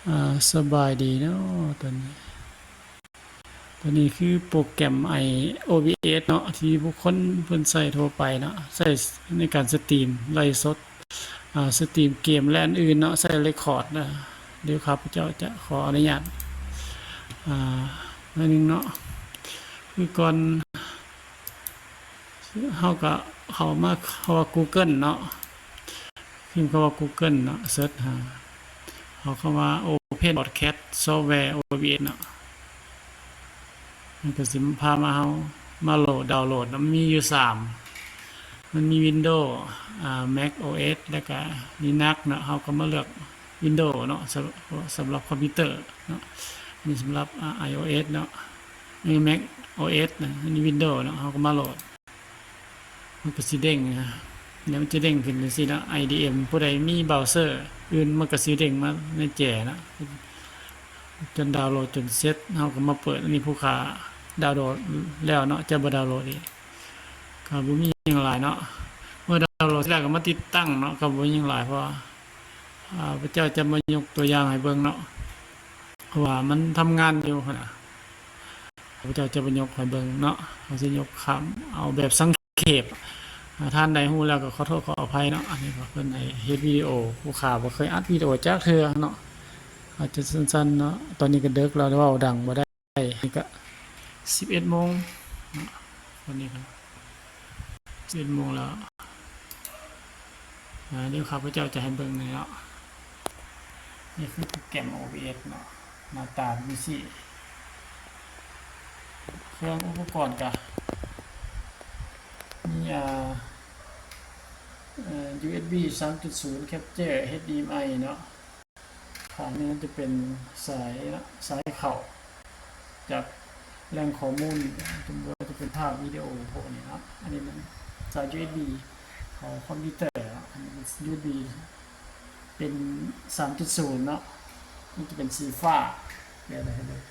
ອ່າ ສະບາຍດີເນາະ ຕອນນີ້ ຕົວນີ້ຄືໂປຣແກຣມ ໂອບີເອັສ ເນາະ ທີ່ບຸກຄົນເພິ່ນໃຊ້ທົ່ວໄປເນາະ ໃຊ້ໃນການສະຕຣີມໄລຟ໌ສົດ ອ່າ ສະຕຣີມເກມ ແລະ ອັນອື່ນເນາະ ໃຊ້ເຣັກຄອດນະ. ດຽວຂ້າພະເຈົ້າຈະຂໍອະນຸຍາດ ອ່າ ໜ້ອຍໜຶ່ງເນາະ ຄືກ່ອນ ເຮົາກະເຂົ້າມາ ເຂົ້າວ່າກູເກີນເນາະ ພິມຄຳວ່າກູເກີນເນາະ ເສີດຫາ ເອົາຄຳວ່າ Open Broadcast Software ໂອບີເອັສ ເນາະ ມັນກະຊິພາມາເຮົາມາໂຫຼດ ດາວໂຫຼດເນາະ ມັນມີຢູ່ສາມ ມັນມີ Windows ອ່າ Mac OS ແລ້ວກະ Linux ເນາະ ເຮົາກະມາເລືອກ Windows ເນາະ ສຳ ສຳລັບຄອມພິວເຕີເນາະ ອັນນີ້ສຳລັບ ອ່າ iOS ເນາະ ນີ້ Mac OS ນະ ອັນນີ້ Windows ເນາະ ເຮົາກະມາໂຫຼດ ມັນກະຊິເດ້ງນະ ດຽວມັນຈະເດ້ງຂຶ້ນຈັ່ງຊີ້ເນາະ ໄອດີເອັມ ຜູ້ໃດມີເບຣາເຊີອື່ນ ມັນກະຊິເດ້ງມາໃນແຈເນາະ ຈົນດາວໂຫຼດຈົນເສັດ ເຮົາກະມາເປີດ ອັນນີ້ຜູ້ຂ້າດາວໂຫຼດແລ້ວເນາະ ຈະບໍ່ດາວໂຫຼດອີກ ກະບໍ່ມີຫຍັງຫຼາຍເນາະ ເມື່ອດາວໂຫຼດເສັດແລ້ວກະມາຕິດຕັ້ງເນາະ ກະບໍ່ມີຫຍັງຫຼາຍ ເພາະວ່າ ອ່າ ພະເຈົ້າຈະມາຍົກຕົວຢ່າງໃຫ້ເບິ່ງເນາະ ເພາະວ່າມັນທຳງານຢູ່ຫັ້ນນະ ພະເຈົ້າຈະມາຍົກໃຫ້ເບິ່ງເນາະ ເຮົາຊິຍົກຄຳເອົາແບບສັງເຂບ ຖ້າທ່ານໃດຮູ້ແລ້ວກະຂໍໂທດຂໍອະໄພເນາະ ອັນນີ້ກະເພິ່ນໃຫ້ເຮັດວິດີໂອ ຜູ້ຂ້າບໍ່ເຄີຍອັດວິດີໂອຈັກເທື່ອເນາະ ອາດຈະສັ້ນໆເນາະ ຕອນນີ້ກະເດິກແລ້ວ ເວົ້າດັງບໍ່ໄດ້ ນີ້ກະສິບເອັດໂມງເນາະ ຕອນນີ້ກະສິບເອັດໂມງແລ້ວ ອ່າ ດຽວຂ້າພະເຈົ້າຈະໃຫ້ເບິ່ງນີ້ເນາະ ນີ້ຄືໂປຣແກຣມ ໂອບີເອັສ ເນາະ ໜ້າຕາເປັນຈັ່ງຊີ້ ເຄື່ອງອຸປະກອນກະມີ ອ່າ ເອີ ຢູເອັສບີ ສາມຈຸດສູນ Capture ເອັດດີເອັມໄອ ເນາະ ຂ້າງນີ້ມັນຈະເປັນສາຍ ສາຍເຂົ້າຈາກແຫຼ່ງຂໍ້ມູນ ບໍ່ວ່າຈະເປັນພາບ ວິດີໂອ ພວກນີ້ເນາະ ອັນນີ້ມັນສາຍ ຢູເອັສບີ ເຂົ້າຄອມພິວເຕີເນາະ ອັນນີ້ເປັນ ຢູເອັສບີ ເປັນ ສາມຈຸດສູນ ເນາະ ມັນຈະເປັນສີຟ້າ ດຽວໃຫ້ເບິ່ງ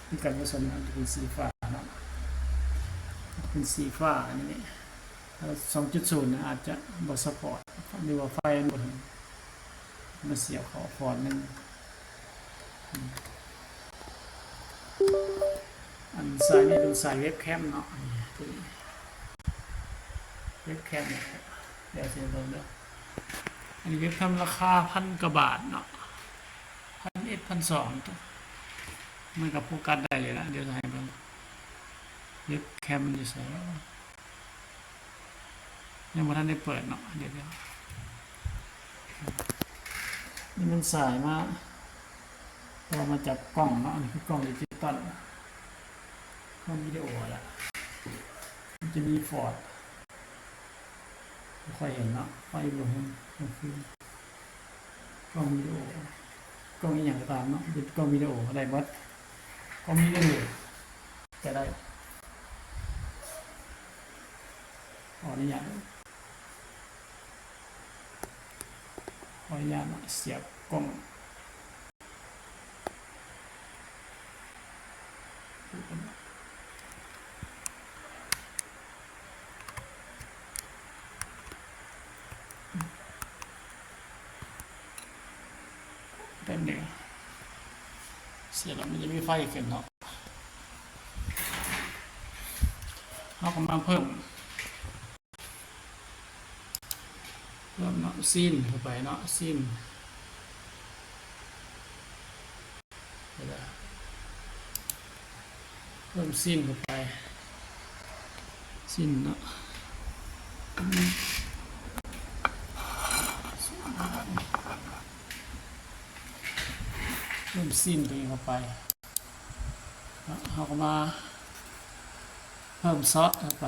ຄືກັນກັບສ່ວນນີ້ ມັນຈະເປັນສີຟ້າເນາະ ເປັນສີຟ້າ ອັນນີ້ ສອງຈຸດສູນ ອາດຈະບໍ່ຊັບພອດ ຫຼືວ່າໄຟມັນບໍ່ເຖິງ ມາສຽບເຂົ້າພອດໜຶ່ງ ອັນສາຍນີ້ເປັນສາຍເວັບແຄມເນາະ ເວັບແຄມ ດຽວຊິເບິ່ງເດີ ອັນນີ້ເວັບແຄມລາຄາພັນກວ່າບາດເນາະ ພັນເອັດ ພັນສອງ ມັນກະໂຟກັສໄດ້ຢູ່ລະ ດຽວໃຫ້ເບິ່ງ ເວັບແຄມມັນຢູ່ໃສ ຍັງບໍ່ທັນໄດ້ເປີດເນາະ ດຽວໆ ນີ້ມັນສາຍມາ ເພາະວ່າມາຈາກກ້ອງເນາະ ອັນນີ້ຄືກ້ອງດິຈິຕອນ ກ້ອງວິດີໂອລະ ມັນຈະມີຟອດ ບໍ່ຄ່ອຍເຫັນເນາະ ໄຟບໍ່ແຮງ ກາງຄືນ ກ້ອງວິດີໂອ ກ້ອງອີ່ຫຍັງກະຕາມເນາະ ເປັນກ້ອງວິດີໂອກະໄດ້ໝົດ ກ້ອງວິດີໂອກະໄດ້ ຂໍອະນຸຍາດ ຂໍອະນຸຍາດສຽບກ້ອງ. ແປັບໜຶ່ງ ສຽບແລ້ວມັນຈະມີໄຟຂຶ້ນເນາະ ເຮົາກະມາເພີ່ມ ເພີ່ມເນາະ ຊີນເຂົ້າໄປເນາະ ຊີນ ເພີ່ມຊີນເຂົ້າໄປ ຊີນເນາະ ເພີ່ມຊີນຕົວນີ້ເຂົ້າໄປ. ເຮົາກະມາເພີ່ມຊອດເຂົ້າໄປ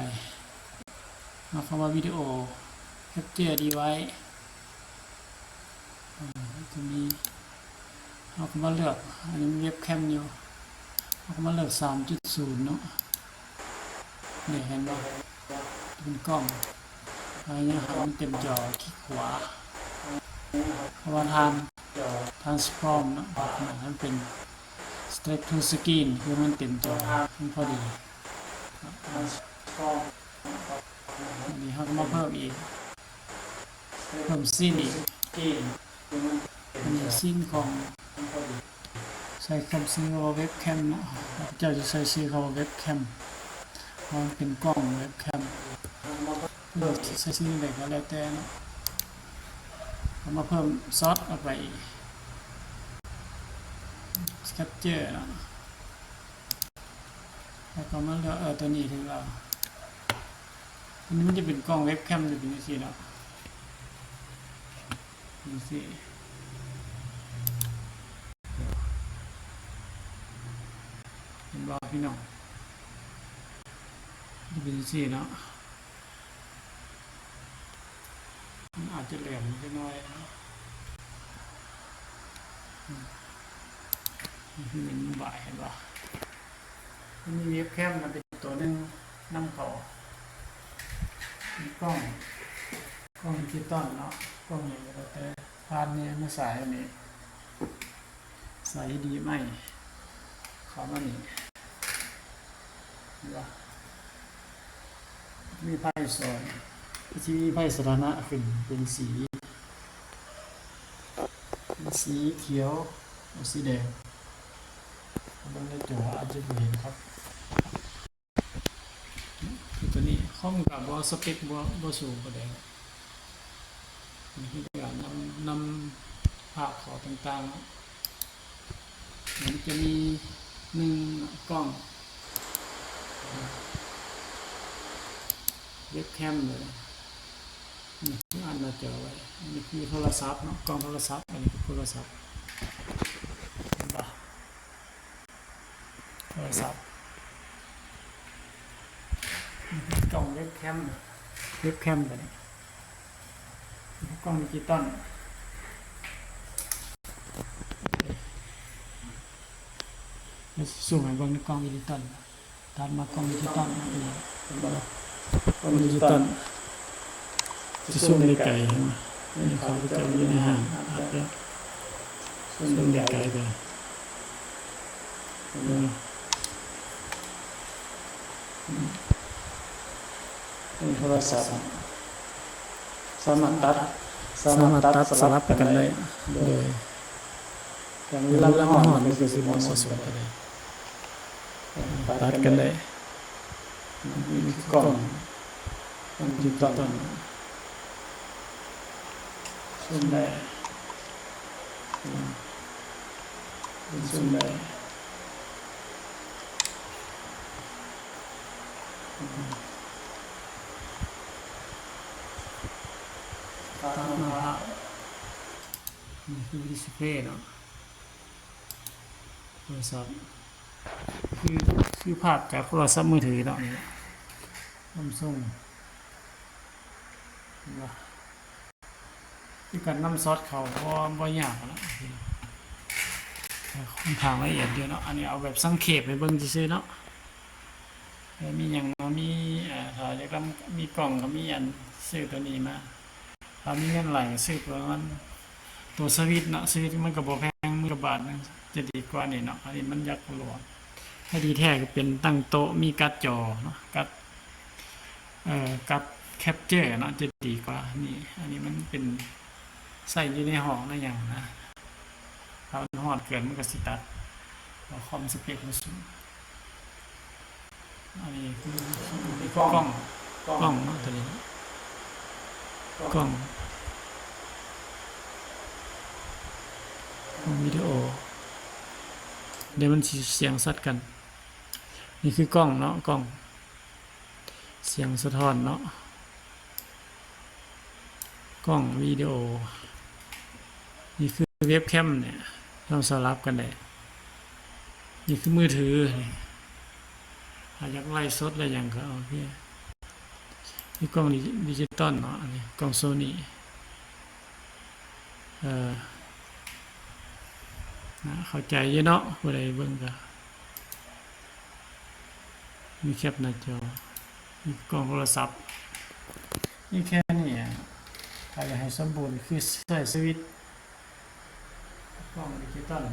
ເຮົາກະມາວິດີໂອ ແຄັບເຈີດີໄວສ໌ ອາ ຕົວນີ້ ເຮົາກະມາເລືອກ ອັນນີ້ມັນເວັບແຄມຢູ່ ເຮົາກະມາເລືອກສາມຈຸດສູນເນາະ ນີ້ເຫັນບໍ່ ເປັນກ້ອງ ເຮົາຢາກໃຫ້ມັນເຕັມຈໍ ຄລິກຂວາ ເພາະວ່າທ່ານ ທຣານສຟອມເນາະ ໃຫ້ມັນເປັນສະເຕັກທູສະກຣີນ ຄືມັນເຕັມຈໍ ມັນພໍດີ ອັນນີ້ເຮົາກະມາເພີ່ມອີກ ເພີ່ມຊີນອີກ ອັນນີ້ ຊິງຂອງ ໃສ່ຄຳຊື່ວ່າເວັບແຄມເນາະ, ເຈົ້າຈະໃສ່ຊື່ເຂົາວ່າເວັບແຄມ ເພາະມັນເປັນກ້ອງເວັບແຄມ. ເພິ່ນຊິໃສ່ຊື່ໃດກໍແລ້ວແຕ່ເນາະ. ເອົາມາເພີ່ມຊອດເຂົ້າໄປອີກ ແຄັບເຈີເນາະ. ແລ້ວກໍມາເລືອກ ເອີ ຕົວນີ້ຖືກແລ້ວ. ຕົວນີ້ມັນຈະເປັນກ້ອງເວັບແຄມ ຈະເປັນຈັ່ງຊີ້ເນາະ, ຈັ່ງຊີ້ ເຫັນບໍ່ພີ່ນ້ອງ? ຈະເປັນຈັ່ງຊີ້ເນາະ. ມັນອາດຈະແຫຼມຈັກໜ້ອຍເນາະ, ອືມ ມັນບໍ່າຍ ເຫັນບໍ່? ມັນມີເວັບແຄມນະ ເປັນຕົວໜຶ່ງນຳເຂົ້າ, ມີກ້ອງ ກ້ອງດິຈິຕອນເນາະ, ກ້ອງຫຍັງກໍແລ້ວແຕ່. ຜ່ານນີ້ມາສາຍອັນນີ້ ສາຍເອັດດີເອັມໄອ ເຂົ້າມານີ້ ເຫັນບໍ່? ມີໄຟສອງ ຊິມີໄຟສະຖານະຂຶ້ນເປັນສີ ເປັນສີຂຽວ ຫຼື ສີແດງ. ເບິ່ງໃນຈໍອາດຈະບໍ່ເຫັນຄັກ. ຄືຕົວນີ້ ຄອມກໍບໍ່ ສະເປັກບໍ່ ບໍ່ສູງປານໃດ. ນີ້ຄືການນຳ ນຳພາບເຂົ້າຕ່າງໆເນາະ. ມັນຈະມີ ໜຶ່ງ ກ້ອງ ເວັບແຄມເລີຍ. ນີ້ຄືອັນໜ້າຈໍໄວ້. ອັນນີ້ຄືໂທລະສັບເນາະ, ກ້ອງໂທລະສັບ. ອັນນີ້ຄືໂທລະສັບ ເຫັນບໍ່? ໂທລະສັບ ກ້ອງເວັບແຄມ ເວັບແຄມຕົວນີ້ ກ້ອງດິຈິຕອນ. ແລ້ວຊິຊູມໃຫ້ເບິ່ງໃນກ້ອງດິຈິຕອນ. ຖັດມາກ້ອງດິຈິຕອນ ເຫັນບໍ່? ກ້ອງດິຈິຕອນ ຊິຊູມໄດ້ໄກ ເຫັນບໍ່? ນີ້ເຂົາເຈົ້າຢູ່ໃນຫ້າງ ອາດຈະຊູມໄດ້ໄກໄປ ເຫັນບໍ່? ນີ້ໂທລະສັບ ສາມາດຕັດ ສາມາດຕັດສະຫຼັບກັນໄດ້ ໂດຍ ເວລາມັນຮ້ອນມັນກໍຊິບໍ່ເໝາະສົມປານໃດ. ຕັດກັນໄດ້ ມີກ້ອງ ກ້ອງດິຈິຕອນ ຊູມໄດ້ ຊູມໄດ້ ຕັດມາ ນີ້ຄືດິສເພລເນາະ ໂທລະສັບ ຄື ຄືພາບຈາກໂທລະສັບມືຖືເນາະ ນີ້ Samsung ເຫັນບໍ່? ຄືການນຳຊອດເຂົ້າ ບໍ່ ບໍ່ຍາກນະ ຂ້ອນຂ້າງລະອຽດຢູ່ເນາະ. ອັນນີ້ເອົາແບບສັງເຂບໃຫ້ເບິ່ງຊື່ໆເນາະ ມີຫຍັງເນາະ ມີ ເອີ ຖ້າຢາກນຳ ມີກ້ອງກໍມີອັນ ຊື້ຕົວນີ້ມາ. ຖ້າມີເງິນຫຼາຍກໍຊື້ປະມານຕົວສະວິດເນາະ, ສະວິດມັນກໍບໍ່ແພງ ໝື່ນກວ່າບາດໜຶ່ງ ຈະດີກວ່ານີ້ເນາະ. ອັນນີ້ມັນຢາກຫຼວງ ຖ້າດີແທ້ກໍເປັນຕັ້ງໂຕະ ມີກາດຈໍເນາະ ກາດ ເອີ ກາດແຄັບເຈີເນາະ ຈະດີກວ່ານີ້. ອັນນີ້ມັນເປັນໃຊ້ຢູ່ໃນຫ້ອງໃນຫຍັງນະ, ຖ້າມັນຮ້ອນເກີນມັນກໍຊິຕັດ ເພາະຄອມສະເປັກມັນສູງ. ອັນນີ້ຄື ຄືກ້ອງ ກ້ອງເນາະ ຕົວນີ້ ກ້ອງ ກ້ອງວິດີໂອ ດຽວມັນຊິສຽງຊັດກັນ. ນີ້ຄືກ້ອງເນາະ ກ້ອງ ສຽງສະທ້ອນເນາະ. ກ້ອງວິດີໂອ ນີ້ຄືເວັບແຄມນີ້ ເຮົາສະຫຼັບກັນໄດ້. ນີ້ຄືມືຖືນີ້ ຖ້າຢາກໄລຟ໌ສົດໄລຫຍັງກໍໂອເຄ. ມີກ້ອງດິ ດິຈິຕອນເນາະ ອັນນີ້ກ້ອງໂຊນີ ເອີ ນະ ເຂົ້າໃຈຢູ່ເນາະ ຜູ້ໃດເບິ່ງກໍ ມີແຄັບໜ້າຈໍ ມີກ້ອງໂທລະສັບ ມີແຄ່ນີ້. ຖ້າຢາກໃຫ້ສົມບູນຄືໃຊ້ສະວິດ ກ້ອງດິຈິຕອນ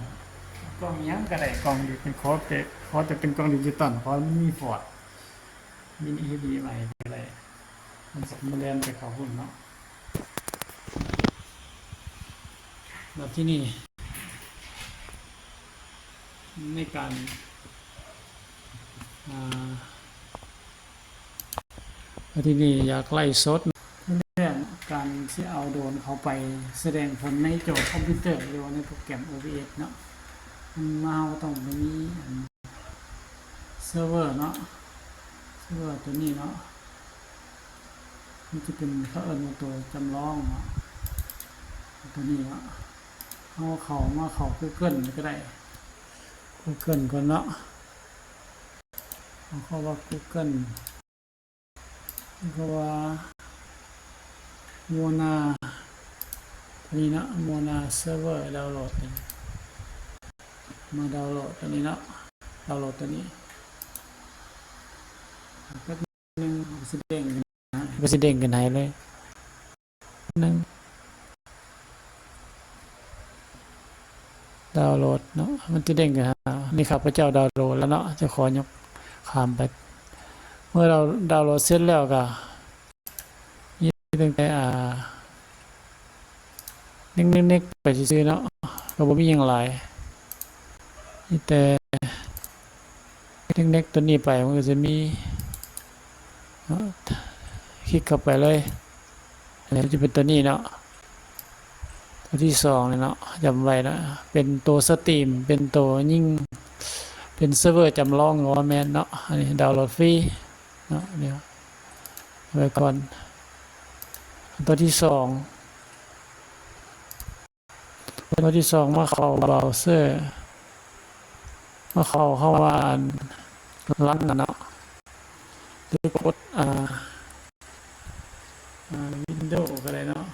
ກ້ອງຫຍັງກໍໄດ້ ກ້ອງດິ ເປັນ ຂໍແຕ່ ຂໍແຕ່ເປັນກ້ອງດິຈິຕອນ ຂໍມັນມີຟອດ ມີເອັດດີເອັມໄອກໍໄດ້ ມັນຊິບໍ່ແລ່ນໄປເຂົ້າພຸ້ນເນາະ. ແລ້ວທີ່ນີ້ ໃນການ ອ່າ ແລ້ວທີ່ນີ້ຢາກໄລຟ໌ສົດ ແລະ ການຊິເອົາໂດຣນເຂົ້າໄປສະແດງຜົນໃນຈໍຄອມພິວເຕີ ຫຼືວ່າໃນໂປຣແກຣມໂອບີເອັສເນາະ ມາເຮົາຕ້ອງໄດ້ມີອັນ ເຊີເວີເນາະ ເຊີເວີຕົວນີ້ເນາະ ມັນຈະເປັນ ເຂົາເອີ້ນວ່າຕົວຈຳລອງເນາະ ຕົວນີ້ເນາະ ເຮົາເຂົ້າມາເຂົ້າກູເກີນກໍໄດ້ ກູເກີນກ່ອນເນາະ ເຮົາເຂົ້າວ່າກູເກີນ ເຮົາວ່າໂມນາ ນີ້ເນາະ ໂມນາເຊີເວີ ດາວໂຫຼດ ມາດາວໂຫຼດຕົວນີ້ເນາະ ດາວໂຫຼດຕົວນີ້ ແປັບໜຶ່ງ ມັນຊິເດ້ງຂຶ້ນ ມັນຊິເດ້ງຂຶ້ນໃຫ້ເລີຍ ໜຶ່ງ ດາວໂຫຼດເນາະ ມັນຈະເດ້ງຂຶ້ນຫາ ນີ້ຂ້າພະເຈົ້າດາວໂຫຼດແລ້ວເນາະ ຈະຂໍຍົກຂ້າມໄປ ເມື່ອເຮົາດາວໂຫຼດເສັດແລ້ວກໍມີຕັ້ງແຕ່ ອ່າ ເນັກໆໄປຊື່ໆເນາະ ກໍບໍ່ມີຫຍັງຫຼາຍ ມີແຕ່ເນັກໆຕົວນີ້ໄປ ມັນກໍຈະມີ ເນາະ ຄລິກເຂົ້າໄປເລີຍ ອັນນີ້ຈະເປັນຕົວນີ້ເນາະ ຕົວທີສອງນີ້ເນາະ ຈຳໄວ້ເນາະ ເປັນໂຕສະຕຣີມ ເປັນໂຕຍິງ ເປັນເຊີເວີຈຳລອງກໍວ່າແມ່ນເນາະ ອັນນີ້ດາວໂຫຼດຟຣີເນາະ ດຽວໄວ້ກ່ອນ ຕົວທີສອງ ຕົວທີສອງ ມາເຂົ້າເບຣາເຊີ ມາເຂົ້າ ເຂົ້າວ່າອັນ ຣັນ ນະເນາະ ຫຼືກົດ ອ່າ ອ່າ ວິນໂດກໍໄດ້ເນາະ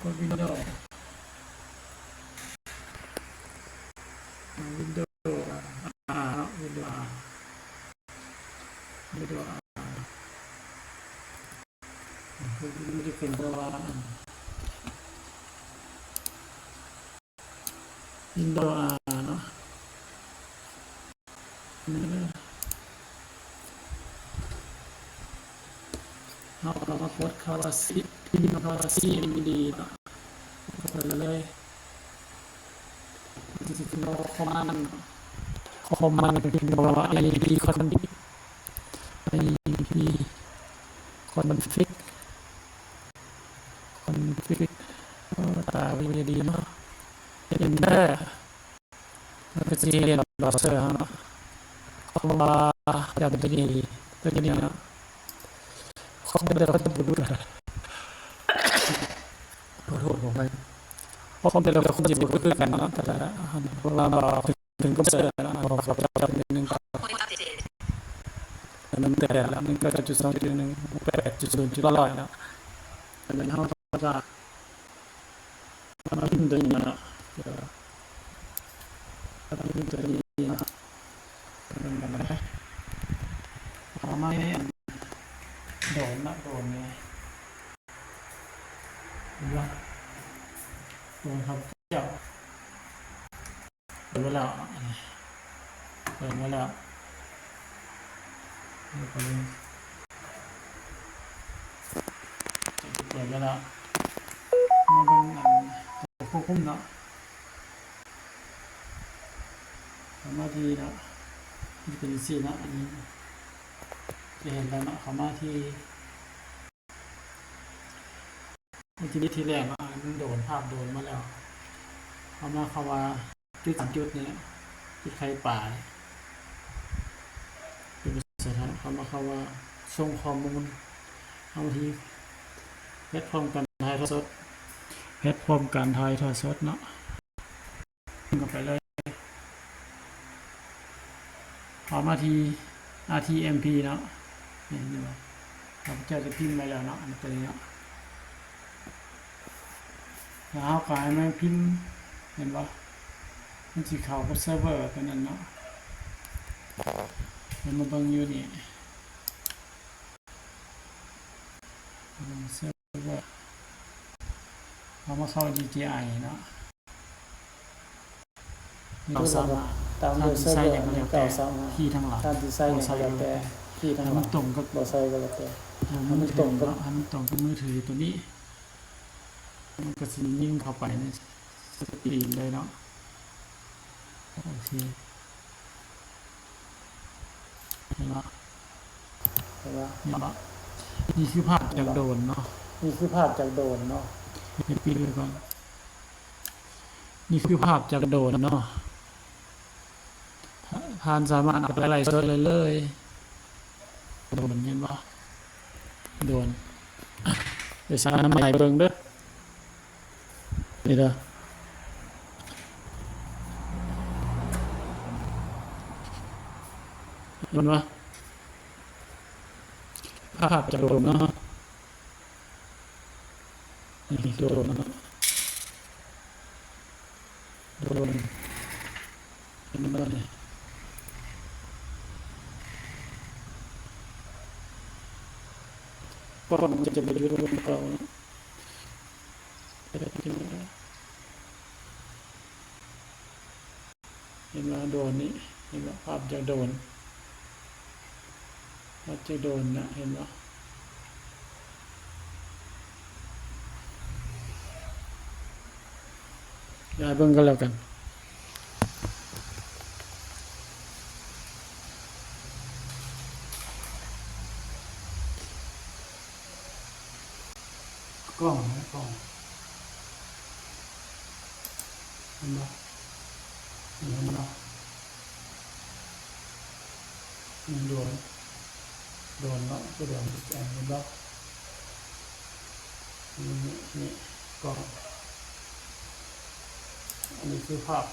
ກົດວິນໂດ ອ່າ ວິນໂດ ອ່າ ເນາະ ວິນໂດ ອ່າ ວິນໂດ ອ່າ ມັນຈະຂຶ້ນເພາະວ່າ Windows R ເນາະ ເຮົາກໍມາກົດຄຳວ່າ C ພິມຄຳວ່າ CMD ເນາະ ເຂົ້າໄປເລີຍ ມັນຈະຂຶ້ນວ່າ command ເນາະ command ກໍຄືວ່າ IP config IP config config ເອີ ຕາບໍ່ດີເນາະ Enter ມັນກໍຊິເຮັດໃຫ້ເຮົາເນາະ ເຮົາເນາະ ເພາະວ່າຈຳຕົວນີ້ ຕົວນີ້ເນາະ ຄອມແຕ່ລະຄົນຈະບໍ່ຄືກັນ ຂໍໂທດ ຂໍອະໄພ ຄອມແຕ່ລະຄົນຈະບໍ່ຄືກັນເນາະ ແຕ່ລະ ເພາະວ່າເຮົາເປັນຄອມພິວເຕີເນາະ ເຮົາກໍຈຳໜຶ່ງ ມັນແຕ່ລະ ໜຶ່ງເກົ້າເຈັດຈຸດສອງຈຸດໜຶ່ງ ແປດຈຸດສູນຈຸດຮ້ອຍເນາະ ອັນນັ້ນເຮົາກໍຈະ ມາພິມຕົວນີ້ເນາະ ມາພິມຕົວນີ້ເນາະ ເບິ່ງກັນນະ ເອົາມາໃນອັນ ໂດຣນເນາະ ໂດຣນນີ້ ເຫັນບໍ່ ໂດຣນຂອງເຈົ້າ. ເປີດມາແລ້ວ ເປີດມາແລ້ວ ເປີດມາແລ້ວ ມາເບິ່ງອັນໂຕຄວບຄຸມເນາະ ເຂົ້າມາທີ່ເນາະ ມັນຈະເປັນຈັ່ງຊີ້ເນາະ ອັນນີ້ຈະເຫັນແລ້ວເນາະ ເຂົ້າມາທີ່ ວິທີທີ່ແລກເນາະ ອັນນີ້ມັນໂດນ ພາບໂດນມາແລ້ວ ເຮົາມາຄຳວ່າຈຸດສາມຈຸດນີ້ ຈຸດໄຂ່ປາ ເປັນພາສາໄທ ເຮົາມາຄຳວ່າສົ່ງຂໍ້ມູນ ເຮົາທີ່ແພລດຟອມການຖ່າຍທອດສົດ ແພລດຟອມການຖ່າຍທອດສົດເນາະ. ເຂົ້າໄປເລີຍ ເຂົ້າມາທີ່ RTMP ເນາະ ນີ້ເຫັນບໍ່ ຂ້າພະເຈົ້າຈະພິມໄວ້ແລ້ວເນາະ ອັນຕົວນີ້ເນາະ ແລ້ວເຮົາກໍໃຫ້ມັນພິມ ເຫັນບໍ່ ມັນຊິເຂົ້າກັບເຊີເວີຕົວນັ້ນເນາະ ແລ້ວມາເບິ່ງຢູ່ນີ້ ເບິ່ງເຊີ ເຮົາມາເຂົ້າ DJI ເນາະ ເຮົາສາມາດ ຕາມດ້ວຍເຊີເວີ ທີ່ທັງຫຼາຍ ບໍ່ໃສ່ກໍແຕ່ ທີ່ທັງຫຼາຍ ໃຫ້ມັນຕົງກັບ ບໍ່ໃສ່ກໍແລ້ວແຕ່ ໃຫ້ມັນຕົງກັບ ໃຫ້ມັນຕົງກັບມືຖືຕົວນີ້ ມັນກໍຊິຍິງເຂົ້າໄປໃນສະກຣີນເລີຍເນາະ. ໂອເຄ ເຫັນບໍ່ ເຫັນບໍ່ ເຫັນບໍ່? ນີ້ຄືພາບຈາກໂດຣນເນາະ ນີ້ຄືພາບຈາກໂດຣນເນາະ. ເຮັດປິດໄວ້ກ່ອນ. ນີ້ຄືພາບຈາກໂດຣນເນາະ. ທ່ານສາມາດເອົາໄປໄລຟ໌ສົດໄດ້ເລີຍ. ໂດຣນ ເຫັນບໍ່? ໂດຣນ ດຽວສານຳໃຫ້ເບິ່ງເດີ້. ນີ້ເດີ້ ເຫັນບໍ່? ພາບຈາກໂດຣນເນາະ. ນີ້ໂດຣນເນາະ ໂດຣນ ເຫັນບໍ່ນີ້? ກ້ອງມັນຈະໄປຢຸດຂອງເກົ່າເນາະ. ເຫັນວ່າໂດຣນນີ້ ເຫັນວ່າພາບຈາກໂດຣນ ພາບຈາກໂດຣນນະ ເຫັນບໍ່? ຢ່າເບິ່ງກັນແລ້ວກັນ. ກ້ອງນະ ກ້ອງ ເຫັນບໍ່? ເຫັນບໍ່? ໂດຣນ ໂດຣນເນາະ ຄືໂດຣນ ເຫັນບໍ່? ນີ້ ນີ້ ນີ້ ກ້ອງ ອັນນີ້ຄືພາບ.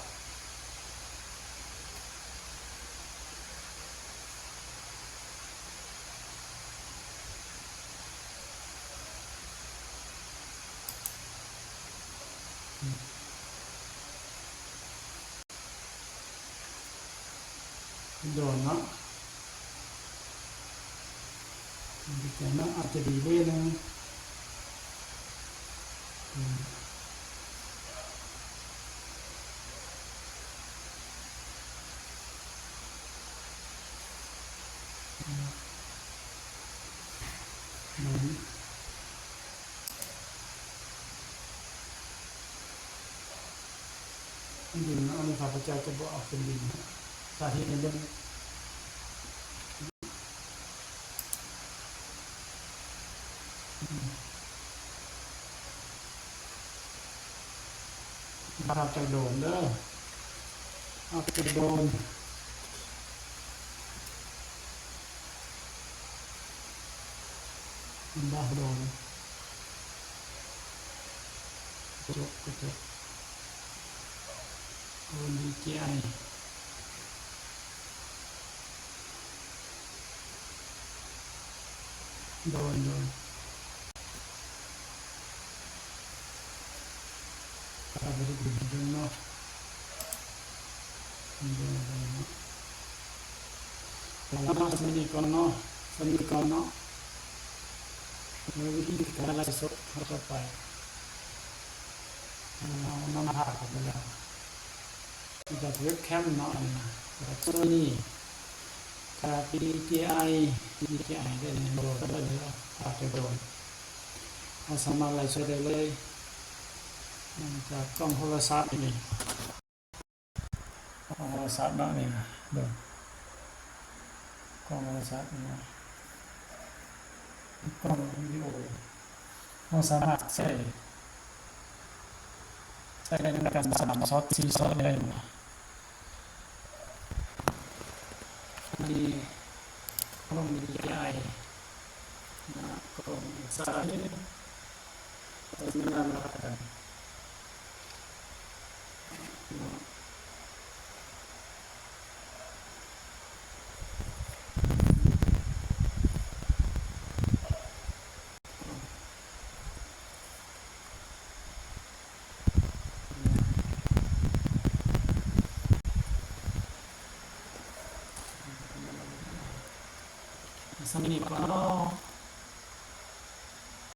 ໂດຣນເນາະ ດີໃຈເນາະ ອາດຈະດີເວີຍໜຶ່ງ. ດິນເນາະ ອັນນີ້ຂ້າພະເຈົ້າຈະບໍ່ເອົາຂຶ້ນດິນ ສາທິດໃຫ້ເບິ່ງ. ພາບຈາກໂດຣນເດີ້ ພາບຈາກໂດຣນ ເຫັນບໍ່? ໂດຣນ ກະຈົກ ກະຈົກ ໂດຣນ ດີເຈໄອ ໂດນ ໂດນ ເອົາໄປເບິ່ງເນາະ ເບິ່ງເນາະ ເອົາລະ ສ່ຳນີ້ກ່ອນເນາະ ສ່ຳນີ້ກ່ອນເນາະ ແລ້ວວິທີການໄລຟ໌ສົດເຮົາຕໍ່ໄປ ເຮົານຳພາບເຂົ້າໄປແລ້ວ ຈາກເວັບແຄມເນາະ ອັນນີ້ນະ ຈາກໂຊນີ ຈາກດີເຈໄອ ດີເຈໄອ ໄດ້ໂດນ ໄດ້ເລີຍ ອາດຈະໂດນ ເຮົາສາມາດໄລຟ໌ສົດໄດ້ເລີຍ ຈາກກ້ອງໂທລະສັບນີ້ ກ້ອງໂທລະສັບເນາະ ນີ້ນະ ໂດນ ກ້ອງໂທລະສັບນີ້ນະ ກ້ອງວິດີໂອ ເຮົາສາມາດໃຊ້ ໃຊ້ໄດ້ນຳກັນສາມຊັອດ ສີ່ຊັອດເລີຍ ອັນນີ້ລົງດີເຈໄອ ນະ ກໍມີສາຍ ກໍມີນາມະກັນ. ສ່ຳນີ້ກ່ອນເນາະ.